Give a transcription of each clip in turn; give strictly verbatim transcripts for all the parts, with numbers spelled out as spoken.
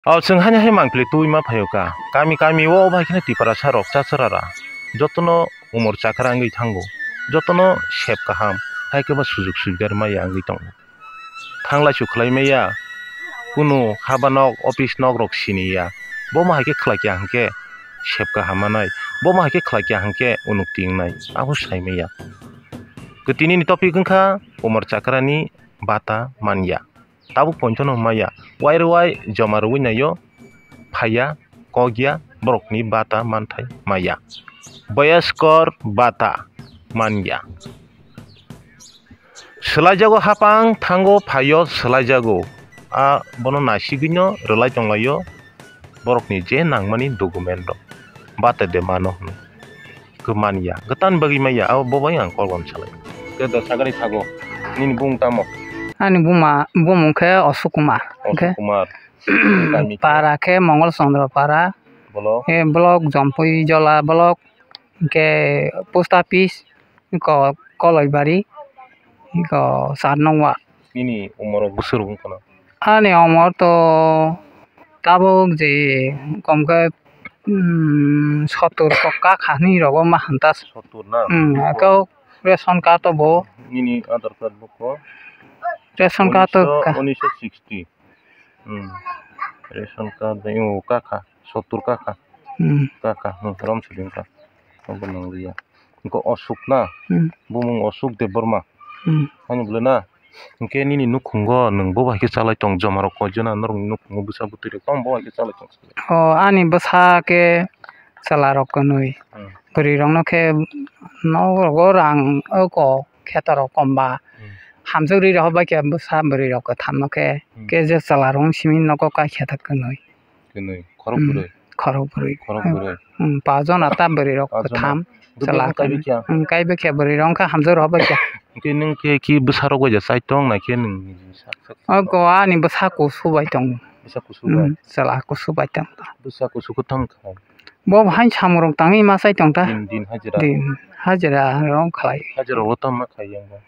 O chwng haino hai mangpili twi ma phaio ka. Kami kami o bai kheno Tiprasa rok chachara ra. Jotono umor chakra wngwi thango. Jotono sep kaham. Hai khe ba sujug sujgar maya wngwi tongo. Thanglai su khlai maya. Kunu haba nok, office nok rok sini ya. Bo ma hai khe khlai kya hwnkhe sep kaham manai. Bo ma hai khe khlai kya hwnkhe unuk ti wngnai. Abo sai maya. Kwtini ni topic wngkha umor chakra ni bata manya. Tabuk pointono maya, wai rwai joma rwui naio, phaiya, kokya, borokni bata manthai maya. Boyoskor bata manya. Swlaijago hapang thango phaio swlaijago. A bono nasigwino rwlai tonglaio. Borokni je nangmani document rok bata de mano hwnwi kwmanya, kwtan bagwi maya, abo bo bai ang kolom salai. Khe da sagari thago, nini bung tamo? Ani buma, bumung khe Osuk Kumar. Osuk Kumar. Kami khe? Para khe Mongol Chandra Para. Bolok? Khe block Jompui Jola block, khe post office, ko-, Koloibari, ko sat nong wa. Nini umor rok bwswk rok wngkha na? Ani umor to tabuk je kom khe, um, sottur kok kakha hinwi rogo ma hanta. Sottur na? Um, kok ration card to bo. Nini Aadhaar card bo ko? Ration card to ka. Unisho, unisho sixty. Hmm. Ration card bai o kakha, sottur kakha. Hmm. Kakha, hmm, rom sidi wngkha. Obo nang liya. Wngkha Osuk na? Hmm. Bumung Osuk Debbarma. Hmm. Hani bwle na? Hwnkhe nini nukhungo nwng bo bai khe chalai tong, joma rok koi jona norokni nukhungo bwsa bwtwi rok tamo bo bai khe chalai tong? O, ani bwsa khe chwla rok kwnwi. Hmm. Bwrwi rokno khe nogo rang oko kheto rok kom ba. Hmm. Hamjwk rwi rok bai khe bwsa bwrwi rok kwtham no khe, hmm, khe je chwla rok simi nogo kai khe ta kwnwi. Kwnwi, khorok, hmm, bwrwi. Khorok bwrwi. Khorok bwrwi. Hmm, pa jona ta bwrwi rok kwtham. Bwrwi rok kaibi khe? Hmm, kaibi khe bwrwi rok kha hamjwk rok bai khe. Hwnkhe nwng khe ki bwsa rok bai ja chai tong na khe nwng sak sak? O go ani bwsa kusu bai tong. Bwsa kusu bai? Hmm, chwla kusu bai tong. Bwsa kusu kwthang kha? Bo hai samung rok tangwi ma chai tong ta. Din, din hajira. Din hajira rok khlai. Hajira rok tamo khlai yang bo?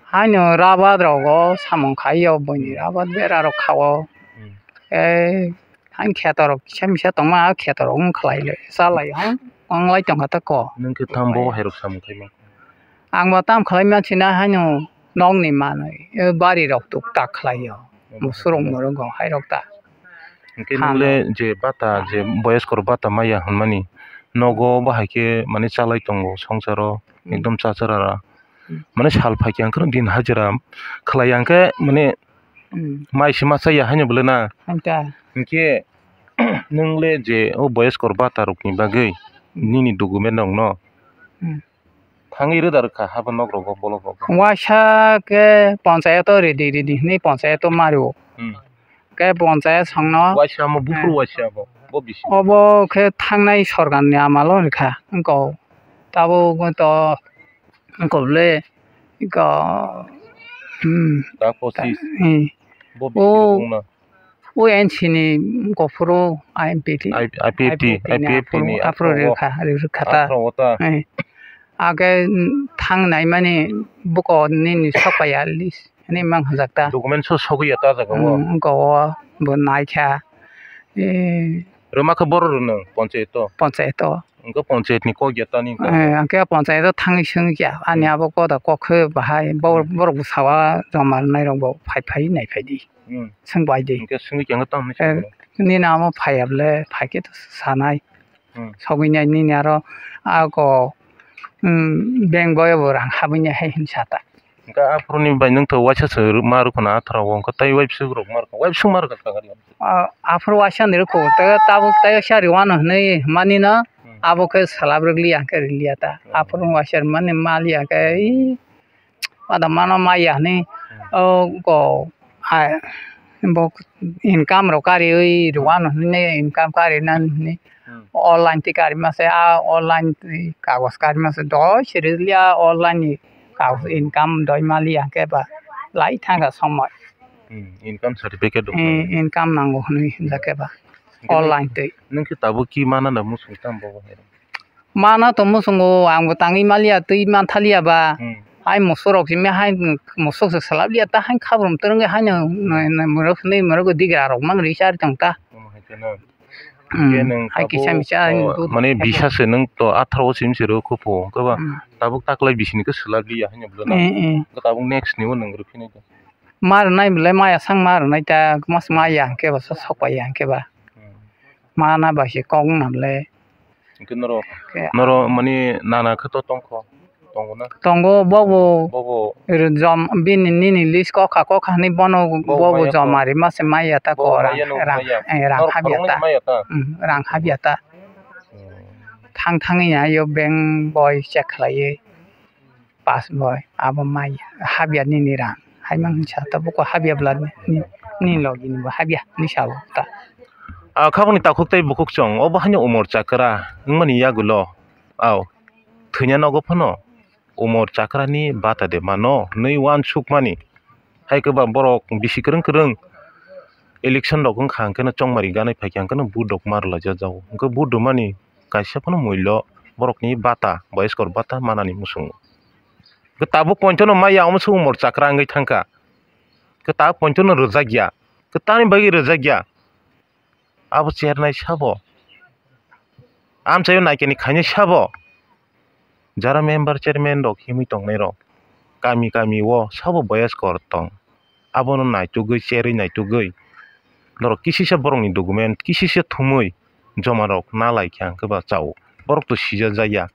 Haino rabat rogo samung khai o, buini, hmm, rabat bera rok khao. Hmm. Ei, haino kheto rok kisa misa tongma, kheto rok wng khlai le, cha lai, ha, wng lai tong kha ta ko. Nwng khe tamo bo hai rok samung khai ma? Ang bo tam khlai ma sina haino nokni manwi, e, bari rok tuk tak khlai o. Obo hai. Musurung murugo hai rok ta. Hwnkhe nwng le je bata, je boyoskor bata maya hwnmani nogo bo hai khe mane cha lai tongo songsaro, hmm, ekdom cha cha ra ra. Hmm. Mane sal phai khe ang kheno din hajira khlai ya hwnkhe mane, hmm, mai se ma cha ya haino bwle na. Hamta. Hwnkhe nwng le je o boyoskor bata rokni bagwi, hmm, nini document rokno, hmm, thangwi rwda rwkha habo nok rogo bolok rogo. Waisa khe ponchayato ridi ridi hwnwi ponchayato mario. Hmm. Khe ponchayat songno. Waisa omo buphuru, eh, waisa obo, bo bisi. Obo khe thangnai sorkarni amalo rwkha. Wngkho tabuk to wngkho le wngkho, hmm. Ta pochis. Hmm. Bo bisi o rok wngna. O N C ni wngkho phuru I P T. I P F T, I P F T ni I P F T ni aphuru, aphuru aphuru rwkha, rwkha ta. Aphuru o ta. Eh. Age, mm, thang naimani buko nini sok paiya list. Ani mang hajak ta. Document so sogwi ya ta jaga o. Hmm, wngkha o, bo naikha. Eh. Rwma khe boro rwnw, ponchayat o? Ponchayat o. Wngkha ponchayat ni kok ya ta ni wngkha. Eh, wngkha ponchayat o thangwi swngwi kya. Ani, hmm, abo koda kok khe bahai, bo-, hmm, borok bwsa o joma rwnai rok bo phai phai nai phai di. Hmm. Swng bai di. Hwnkhe swngwi kya wngkha tamo hinwi, eh, swngwi? Nini amo phai ya bwle, phai khe to sanai. Hmm. Sogwi nai nini aro ako, um, bank boyo bo rang habwi nai hai hinwi sa ta. Hwnkhe aphuru ni bai nwng to waisa se ma rwkho na atharo o, hwnkhe tai waibswk rok ma rwkha, waibswk ma rwkha kha gari. Ah, aphuru waisa ni rwkho, tei tabuk tai waisa rwano hinwi mani no, hmm, abo khe salab rwgli ya hwnkhe rwliya ta. Hmm. Aphuru waisa rwmani maliya khe, ih, Pada mano maya hinwi, hmm, o go, hai, bo income rok kariwi rwano hinwi, income kari nani hinwi, hmm, online twi kari masa, a online twi kagos kari masa, doi siri liya online ni kagos income doi maliya hwnkhe ba lai thangkha somoi. Hmm, income certificate rok. Hmm, income nango hinwi hinjakhe ba. Hwnkhe online twi. Nwng khe tabuk ki mana da musung tamo bo hai? Mana to muchungo, ang bo tangwi maliya, twi manthalia ba. Hmm. Hai musuk rok simi hai musuk se salap liya ta, hai khabrum twrwngwi haino, hmm, nai, nai, morok, nai, morok digra rok mang ri chari tong ta. Omo hai Keno. Hmm. Khe nwng hai kisa tabuk, misa o, ani dud mane khe bisa se nwng to atharo o simi se rw khupo, hwnkhe ba hmm, tabuk taklai bisini khe swlaibliya haino bwlwno. Eh, eh. Hwnkhe tabuk next ni o nwng rwphinai khe. Ma rwnai belai maya sang ma rwnai ta, mas maya hwnkhe ba sok paiya hwnkhe ba. Hmm. Mana bai se kok wngna belai. Hwnkhe norok, khe norok mani nana khe to tongkho, tongo na? Tongo, bobo. Bobo. Ero jom, bini, nini list kokha, kokha hinwi bono bo bobo maya joma kho. Rima se maya ta bo ko rang, maya no rang, maya. Eh, rang norok habya khoroknwi ta. Maya ta? Hmm, rang habya ta. Hmm. Thang thangwi ya, yo bank boi check khlaiwi. Pass boi, abo maya, habya nini rang. Hai mang hinsa ta buko habya bwla ni, ni, ni logi ni bo habya hinwi sa o ta. Ah, khabangni takhuk tei bukhuk chwng, obo haino umor chakra wngmani yagulo, au, thwina nogo phano umor chakra ni bata de mano, hinwi uansukmani. Hai khe ba borok bisi kwrwng kwrwng election rok wngkha hwnkhe no chongmari ganwi phaikha hwnkhe no vote rok ma rwlaijak jago. Hwnkhe vote rwmani kaisa phano muilo borokni bata, boyeskor bata manani muchungo. Hwnkhe tabuk pointono maya omo se umor chakra wngwi thangkha. Hwnkhe tabuk pointono rwjakya. Hwnkhe tamni bagwi rwjakya? Abo chernai sabo? Amchaio naikani khainai sabo? Jara member chairman rok himwi tongnai rok kami kami o sabo boyeskor tong, abono naitugwi cherwi naitugwi norok kisisa borokni document kisisa thumwi joma rok na lai kha hwnkhe ba chao, borok to sijak jakya,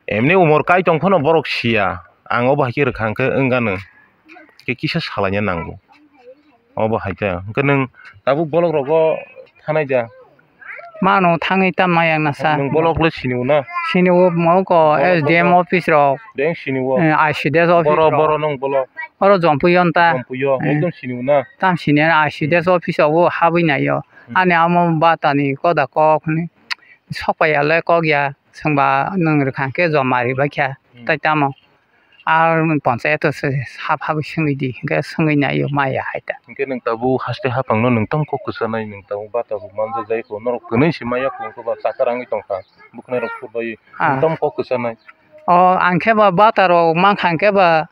emni umor kai tong phano borok siya, ang obo hai khe rwkha hwnkhe wngano khe kisa salaina nango. Obo hai khe. Hwnkhe nwng tabuk bolok rogo thanai da? Mano thangwi tamo yang nasa. Nwng bolok le sini o na? Sini o mo ko bolok S D M bolok. Office rok. Beng sini o. Eh, I C D S office boro, rok. Boro nwng bolok. Oro Jompuyo nta. Jompuyo, eh, ekdom sini o na? Tam sini o, I C D S office rok o habwi nai o. Hmm. Ani amo bata ni koda kok ni. Sok pai ya le kok ya. Swngba nwng rwkha khe joma ri bai kha. Hmm. Tai tamo. Ar ponchayat o se sap habwi swngwi di, hwnkhe swngwi naio maya hai ta. Hwnkhe nwng tabuk haste haphangno nwng tamo kok kwchanai, nwng tabuk bata bo manjak jai kho, norok kwnwi se maya kho, hwnkhe ba chakra wngwi tongkha, bwkhwnai rok phurbai, ah, nwng tamo kok kwchanai. O, ang khe ba bata rok mankha, hwnkhe ba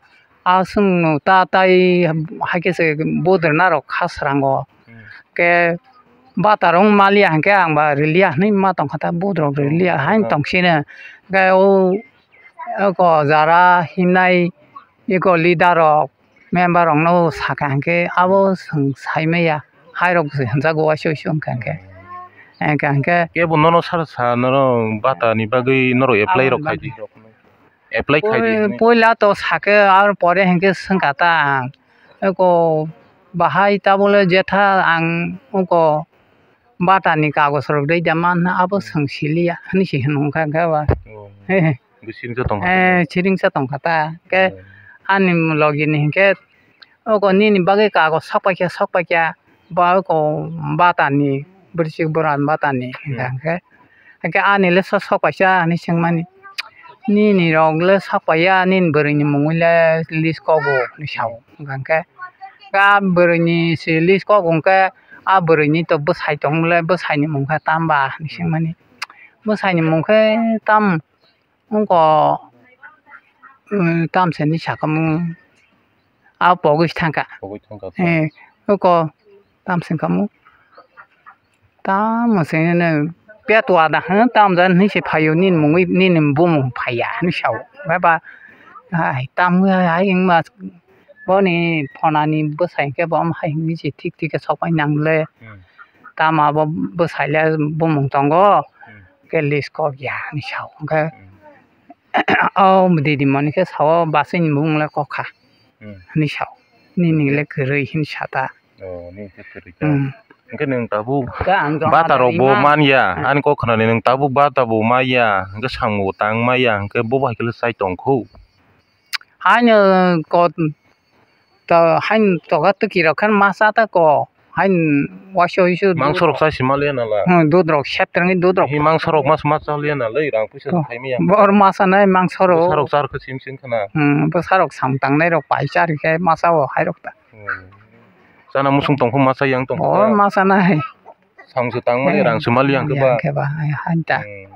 a chwngno ta tai hai khe se budrwna rok kha srango. Hmm. Khe bata rok maliya hwnkhe ang ba riliya hwnwi ma tongkha ta, budrok riliya haino tong sino. Hwnkhe o eko jara himnai eko leader rok, member rok no saka hwnkhe abo chwng sai maya, hai rok se hwnjago waisa waisa wngkha hwnkhe. Hwnkhe hwnkhe kebo nono sar sa, nono bata ni bagwi norok apply rok khai di. Apply khai di hwnwi. Poi-, poila to sake, ar pore hwnkhe swngkha ta ang. Eko bahai tabole jetha ang eko bata ni kagoj rok dei da man abo hmm, swng siliya hinwi se hwnwi wngkha hwnkhe ba. Oh. He he. Bo siringsa tongkha ta. Eh, siringsa tongkha ta. Hwnkhe oh, ani logi ni hwnkhe oko nini bagwi kagoj sok paikha, sok paikha, ba oko bata ni, bwrwsik bwran bata ni hmm, hwnkha hwnkhe. Hwnkhe ani le sok, sok paisa hinwi swngmani. Nini rok le sok paiya, nini bwrwi ni mungwi le list kogo hinwi sao. Hwnkha hwnkhe a bwrwi ni se list kogo hwnkhe a bwrwi ni to bwsai tong le, bwsai ni mung khe tamba hinwi swngmani. Bwsai ni mung khe tam wngkha, um, tamsa hinwi sakhamu. A pogwi se thangkha. Pogwi thangkha. Eh, oko tamsa wngkhamu. Tamo se hwnwi petwa da hwn tamjani hinwi se phaio nini mungwi, nini bumung phaiya hinwi sao. Hwnkhe ba, ai, tamwi hai, hai wngma boni phonani bwsai hwnkhe bo hai hinwi se thik thik khe sok pai nang le. Hmm. Tamo abo bwsai le bumung tongo, hmm, khe list kok ya hinwi sao. Hwnkhe hmm. O didi mani khe sao, bwswini bumung le kokha, hmm, hinwi sao. Nini le kwrwi hinwi sa ta. Oh, nini khe kwrwi ta. Hmm. Hwnkhe nwng tabuk khe ang joma bata rok bo manya, hmm, ani kok khnani nwng tabuk bata bo manya, hwnkhe samung bo tang manya, hwnkhe bo bai khe le chai tong kho. Haino kot To hain toga twki rok khe ma cha ta ko, hain waisa waisa mangso rok cha si ma liya na la. Hmm, dud rok sep twrwngwi dud rok. Hi mangso rok mas mas cha liya na le, rang puisa khai miya. Bor ma cha nai mangso rok. Bwsa rok char khe sim sim khna. Hmm, bwsa rok sam tangnai rok pai cha ri khe ma cha o hai rok ta. Hmm. Chana musung tong kho ma cha yang tong kho. Bor ma cha nai. Samung se tangmani rang se mali yang khe ba. Yang khe ba, ai, han ta. Hmm.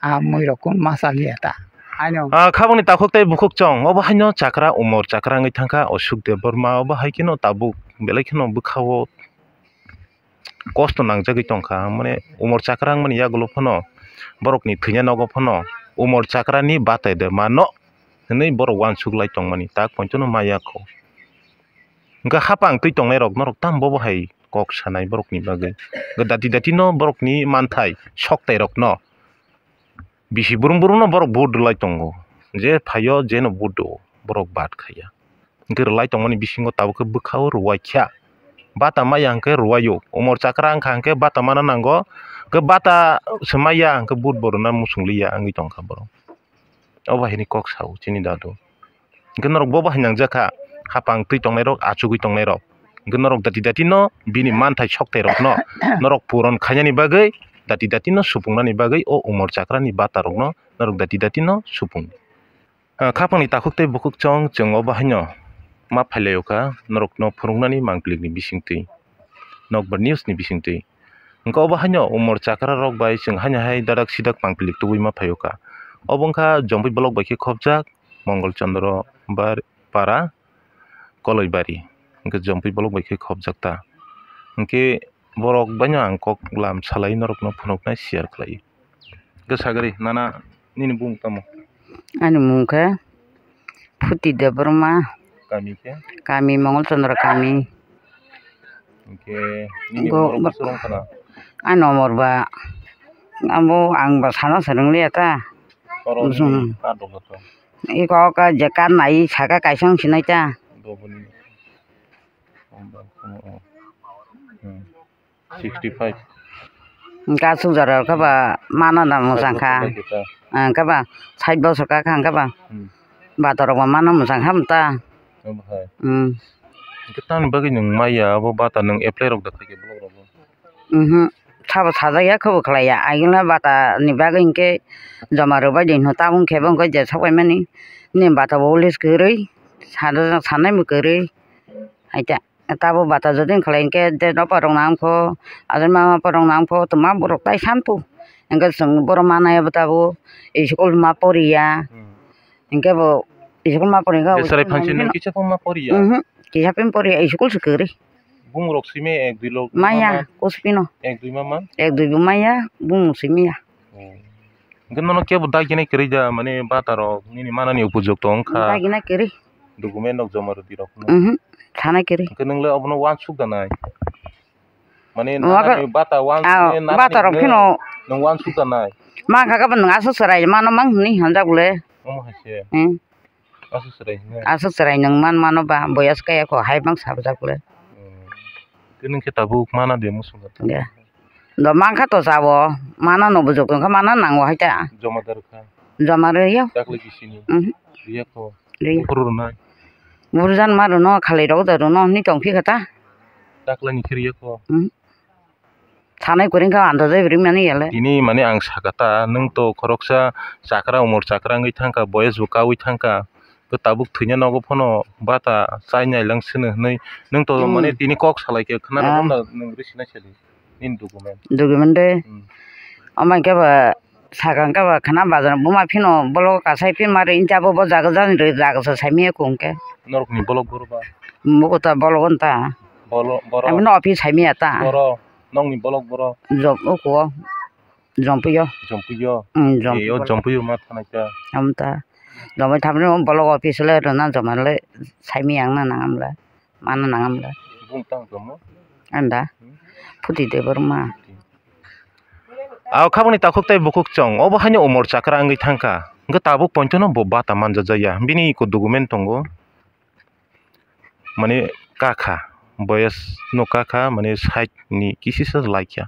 A mui rok kun ma cha liya ta. Haino. A khabangni takhuk tei bukhuk chong, obo haino chakra umor chakra wngwi thangkha Ashok Debbarma, obo hai kheno tabuk belai kheno bwkha-o kosto nangjagwi tongkha, mane umor chakra wngmani yagulo phano, borokni thwina nogo phano umor chakrani batai de mano hinwi borok uansuk lai tongmani, tak poito no maya kho. Hwnkhe hapang twi tongnai rok norok tamo bobo hai kok sanai borokni bagwi, hwnkhe dati dati no borokni manthai soktai rok no. Bisi brum brum no borok vote rwlai tongo, je phaio jeno vote rwo borok baat khaiya. Hwnkhe rwlai tongmani bisingo tabuk khe bwkhao rwai kha. Bata maya hwnkhe rwaio, umor chakra wngkha hwnkhe bata mana nango, hwnkhe bata se maya hwnkhe vote bo rwna muchung liya wngwi tongkha borok. Obo haini kok sao chini dadu. Hwnkhe norok bo bahai nangjakha, hapang twi tongnairok, achugwi tongnairok. Hwnkhe norok dati dati no bini manthai soktairokno norok puron khainani bagwi, dati dati no supungnani bagwi o umor chakrani batarokno norok dati dati no supung. Ah, khapangni takhuk tei bukhuk chong chwng o bahaino ma phailaio kha norokno phunuknani mangplikni bisingtwi, nokbar news ni bisingtwi. Hwnkhe obo haino umor chakra rok bai chwng haino hai dadak sidak pangpilik tubui ma phaio kha. Obo wngkha Jompui block bai khe khopjak Mongol Chandra bar-, para Koloibari, hwnkhe Jompui block bai khe khopjak ta. Hwnkhe borok baino ang kok lam salai norokno phunuknai share khlai. Hwnkhe sagri nana nini bumung tamo? Ani mung khe Phuti Debbarma. Kami khe? Kami Mongol Chandra kami. Hwnkhe nini Go-, umor bwswk wngkha na? Ani umor ba, abo ang ba sana swrwng liya ta. Oro nini Hmm. Kar dok kha to? Iko ka je kar nai saka kaisa wng sinai ta. Doboni. Hmm. Sixty five. Hwnkhe aswk jora khe ba mana na mwchang kha. Hwnkhe ba sait bosor kha kha hwnkhe ba. Hmm. Bata rok ba mana mwchang kha mta. Obo hai. Hmm. Hwnkhe tamni bagwi nwng maya abo bata nwng apply rok da khaikhe block rogo? Mhm. Sabo sajak ya khe bo khlai ya. Agini bata ni bagwi hwnkhe joma rwbai di hino tabuk khe bo hwnkhe je sok bai mani. Nini bata bo list kwrwi sajak sanai bo kwrwi. Hai ta. Tabuk bata jodi wng khlai hwnkhe de dophar rok nang kho, ajai mama borok nang kho, twma borok tai san pu. Hwnkhe chwng borok mana ya bo tabuk school ma pori ya. Hmm. Hwnkhe bo school ma pori hwnkhe Besarai phansi nwng kisa phano ma pori ya? Mhm, kisa phano pori ya, school se kwrwi. Bumung rok simi ek dui lok maya, mama? Kuspino. Ek dui mama? Ek dui bo maya, bumung simi ya. Oh. Hwnkhe nono kebo daginai kwrwi da, mane bata rok nini manani upojukto wngkha? Daginai kwrwi. Document rok joma rwdi rok no. Mhm, sanai kwrwi. Hwnkhe nwng le obono uansuk da nai? Mane Omo nana khe ni bata uans-, ah, mane nana bata ni rok hwno pheno nwng uansuk da nai? Ma kha khe bo nwng aswk chwrai mano mang hwnwi hamjak le. Omo hai se. Hmm. Aswk chwrai hwnwi? Aswk chwrai nwng man mano ba boyas kaya kho hai bang sabjak le. Hmm. Tei nwng khe tabuk mana de muchung kha? Ya. Do mankha to chao, mana no bujok tongkha, mana nango hai ta. Joma da rwkha? Joma rwya. Dakle kisini? Mhm. Rwya kho? Rwya. Buphuru rwnai? Buphuru jan ma rwno, khalai rok da rwno, hwnwi tongphi kha ta. Dakle ni khe rwya kho? Mhm. Sanai kwrwi kha, andaja kwrwi mani yale. Tini mane ang saka ta, nwng to khoroksa chakra, umor chakra wngwi thangkha, boyes bo kaui thangkha. To tabuk thwina nogo phano bata chai nai lang sino hwnwi. Nwng to Hmm. mane tini kok salai khe khna Ah. rwkha nwng rwi sinai sadi. Nini document. Document de. Hmm. Omo hwnkhe ba sakang khe ba khana bazar buma phino bologo kasai phi mari incha bo bo jaga jani rw jaga sa saimaya kung khe. Norokni bolok boro ba? Mugo ta bologo nta. Bolo-, boro? Aboni office saimaya ta. Boro, nokni bolok boro? Jom uko. Jompuyo. Jompuyo? Hmm, Jompuyo. E, o Jompuyo ma thanai ta. Amta. Jomoi thamni bologo office le rwna joma le saimaya ang na nang amle. Mana nang amle. Bung tang tongmo? Anda. Hmm? Phuti Debbarma. Phuti. Aw khabangni takhuk tei bukhuk chwng, obo haino umor chakra wngwi thangkha. Hwnkhe tabuk pointono bo bata manjak ya. Bini iko document tongo. Mane kakha, boyes no kakha, mane sait ni kisisa laikha.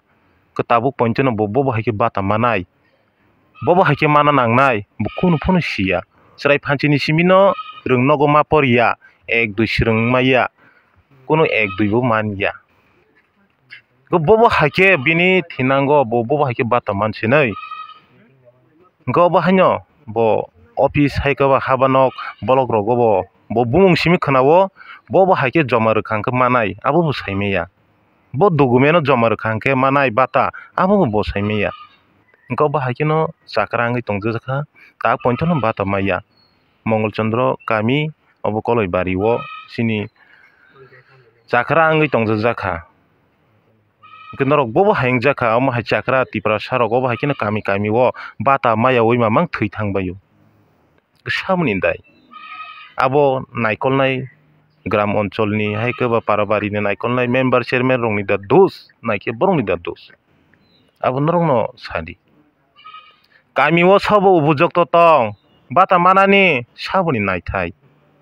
Hwnkhe tabuk pointono bo, bobo hai khe bata manai. Bobo hai khe mana nangnai, bo kunu phano siya. Chwrai phanchini simi no rwng nogo ma poriya, ek dui swrwng maya, kunu ek dui bo manya. Bo, bobo hai khe bini thinango, bo, bobo hai khe bata mansinai. Hwnkhe obo haino bo office hai khe ba haba nok bolok rogo bo, bo bumung simi khwnao, bobo hai khe joma rwkha hwnkhe manai, abo bo saimaya. Bo document no joma rwkha hwnkhe manai bata, abo bo bo saimaya. Hwnkhe obo hai kheno chakra wngwi tongjakha, tak pointono bata maya. Mongol Chandra kami obo Koloi bari o chini chakra wngwi tongjakha. Norok bobo hai wngjakha, omo hai chakra Tiprasa rok obo hai kheno kami kami o bata maya ui mamang thwi thang bai o. Saboni dai abo naikolnai gram oncholni hai khe ba para barini naikolnai member chairman rokni da dos, naikhe borokni da dos. Abo norokno sadi. Kami o sabo ubujokto tong, bata manani saboni naithai,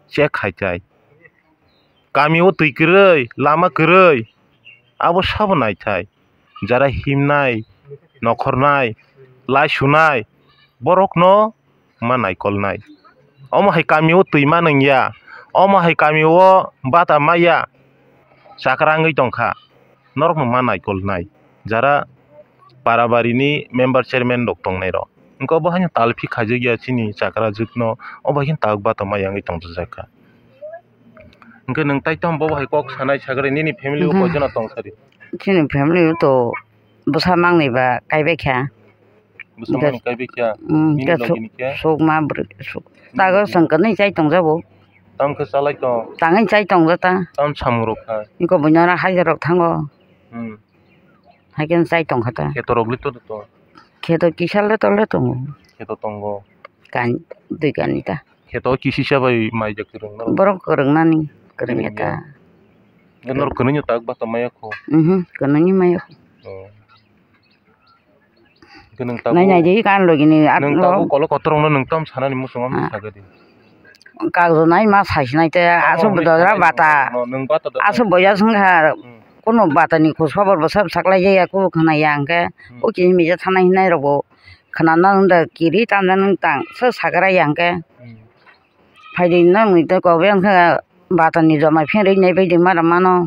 check khaithai. Kami o twi kwrwi, lama kwrwi, abo sabo naithai. Jara himnai, nokhornai, lai sunai, borokno ma naikolnai. Omo hai kami o twi ma nangya, omo hai kami o bata maya, chakra wngwi tongkha, norokno ma naikolnai. Jara para barini member chairman rok tongnai rok. Wngkha obo haino talphi khaijak ya chini chakra jwkno, obo hai khe tabuk bata maya wngwi tongjakha. Hwnkhe nwng taitom bobo hai kok sanai sagri nini family o koijono tong sadi? Chini family o to bwsa mangni ba kaibai kha. Bwsa mangni kaibai kha? Nini logi ni khe? Suk ma bwrwi suk. Tago chwng kwnwi chai tongjago. Tamo khe chalai tong? Tangwi chai tongja ta. Tamo samung rok khai? Iko buino oro hajar rok thango. Hmm. Hai khe chai tongkha ta. Kheto rok le to to? Kheto kisa le to le tongo. Kheto tongo. Kan dui kani ta. Kheto kisisa bai mai jak kwrwng norok? Borok kwrwngnani, kwrwngya ta. Norok kwnwi no tak bata maya kho? Mhm, kwnwi maya kho. Oh. Hwnkhe nwng tabuk, nai nai di kan logi ni nwng tabuk kolo kotor rok no nwng tam sanani muchungo, ah, saga di. Kagjo nai ma saisinai te, oh, aswk nwng dodra sanai bata. Nwng bata da. Aswk boya swngkha, hmm, kunu bata ni khosbor bo sab saklai ya, kunu khna ya hwnkhe, hmm, o kini mija thanai hinai rok bo khna na hwnda kiri tamjani tang se sagra ya hwnkhe. Hmm. Phaidi no nwi tei kok yang khe bata ni joma pherwi nai bai di mara mano.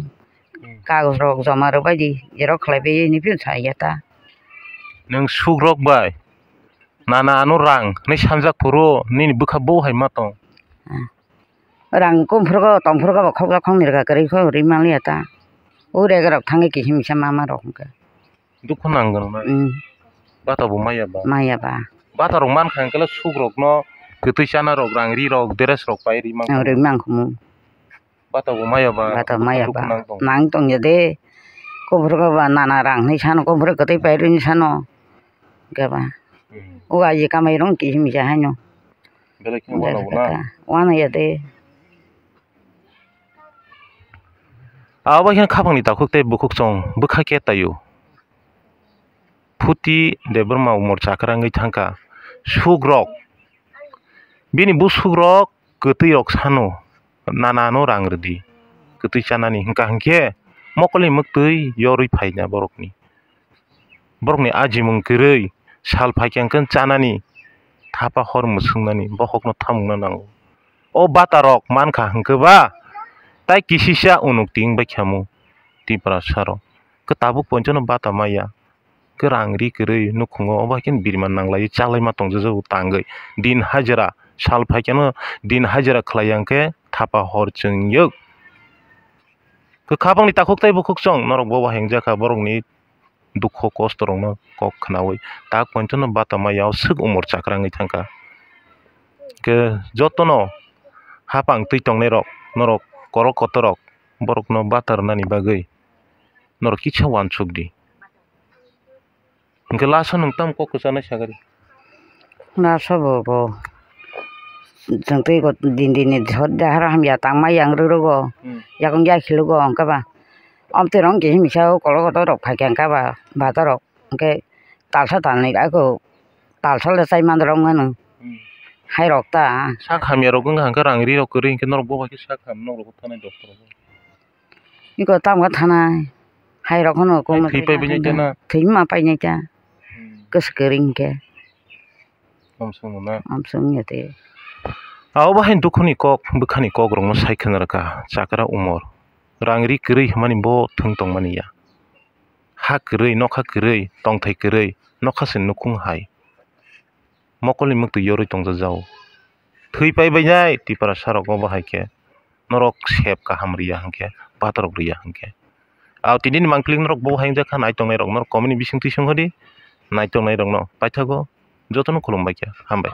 Hmm. Kagoj rok joma rwbai di, xerox khlai bai di, hinwi phano sa ya ta. Nwng suk rok bai nana ano rang hinwi sanjak phuru nini bwkha bo hai ma tong? Ah. Rang kumphuru go tongphuru go bo khokjak khokni rwkha kwrwi kho rwi man liya ta. O rega rok thangwi kisim kisa ma ma rok hwnkhe. Dukhu nang gwnang na? Hmm. Bata bo maya ba? Maya ba. Bata rok man kha hwnkhe le suk rok no kwtwi chana rok, rang ri rok, dress rok pai ri man kha. Rwi man kha mo. Bata bo maya ba? Bata maya ba. Dukhu nang tong? Nang tong ya de. Kubur ko ba nana rang ni sano, kubur kwtwi pai ri ni sano. Hwnkhe ba. Hmm. O aji kamai rong kisim kisa haino. Belai khe wano bo na? Wano ya de. Abo khe khabangni takhuk tei bukhuk chwng bwkha khe taio. Phuti Debbarma umor chakra wngwi thangkha. Sukrok, bini busukrok kwtwirok sano, "Nanano rang rwdi, kwtwi chanani," hwnkha hwnkhe mokolni mwktwi yorwi phaina borokni. Borokni ajimung kwrwi sal phaikha hwnkhe chanani, thapa hor mwswngnani bokhokno thamungna nango. O bata rok mankha hwnkhe ba tai kisisa unuk ting bai khamu Tiprasa rok. Khe tabuk ponchono bata maya. Khe rang ri kwrwi nukhungo obo hai khe birman nanglaiwi chalaima tongjago tangwi. Din hajira sal phaikheno din hajira khlai yang khe thapa hor chwngyuk. Khe khabangni takhuk tei bukhuk chwng norok bobo hengjakha borokni dukhu kosto rokno kok khnaui tak pointono bata maya o swk umor chakra wngwi thangkha. Khe jotono hapang twi tongnai rok norok korok kotor rok borokno bata rwnani bagwi norok kisa uansuk di. Hwnkhe last o nwng tamo kok kwchanai sagari? Last o bo, bo chwng twi go din din ni hor dahar hamya tangma yang rwrwgo. Hmm. Yakung yakhilugo hwnkhe ba. Omtwi rong kisa misa o kolok kotor rok phaikha hwnkhe ba bata rok hwnkhe talsa talnwi ako talsa le chai man rok mano. Hmm. Hai rok ta. Sak hamya rok wngkha hwnkhe rang ri rok kwrwi hwnkhe norok bo bai khe sak ham norok bo thanai doctor rok. Iko tamo thanai. Hai rok hono hai thwi pai bini tana. Thwi ma painai ta. Hmm. Kwswk kwrwi hwnkhe. Omsong no na? Omsong ya te. Abo bahai dukhuni kok, bwkhani kok rokno sai khna rwkha chakra umor. Rang ri kwrwi hwnmani bo thwng tongmani ya. Ha kwrwi, nokha kwrwi, tongthai kwrwi, nokha se nukhung hai. Mokolni mwktwi yorwi tongjago. Thwi pai bainai Tiprasa rok obo hai khe. Norok sep kaham riya hwnkhe, batarok riya hwnkhe. Aw tini ni mangpili norok bo hai wngjakha naitongnai rok norok comment ni bisingtwi swnghodi, naitongnai rokno paithago jotono khulumbai kha, hambai.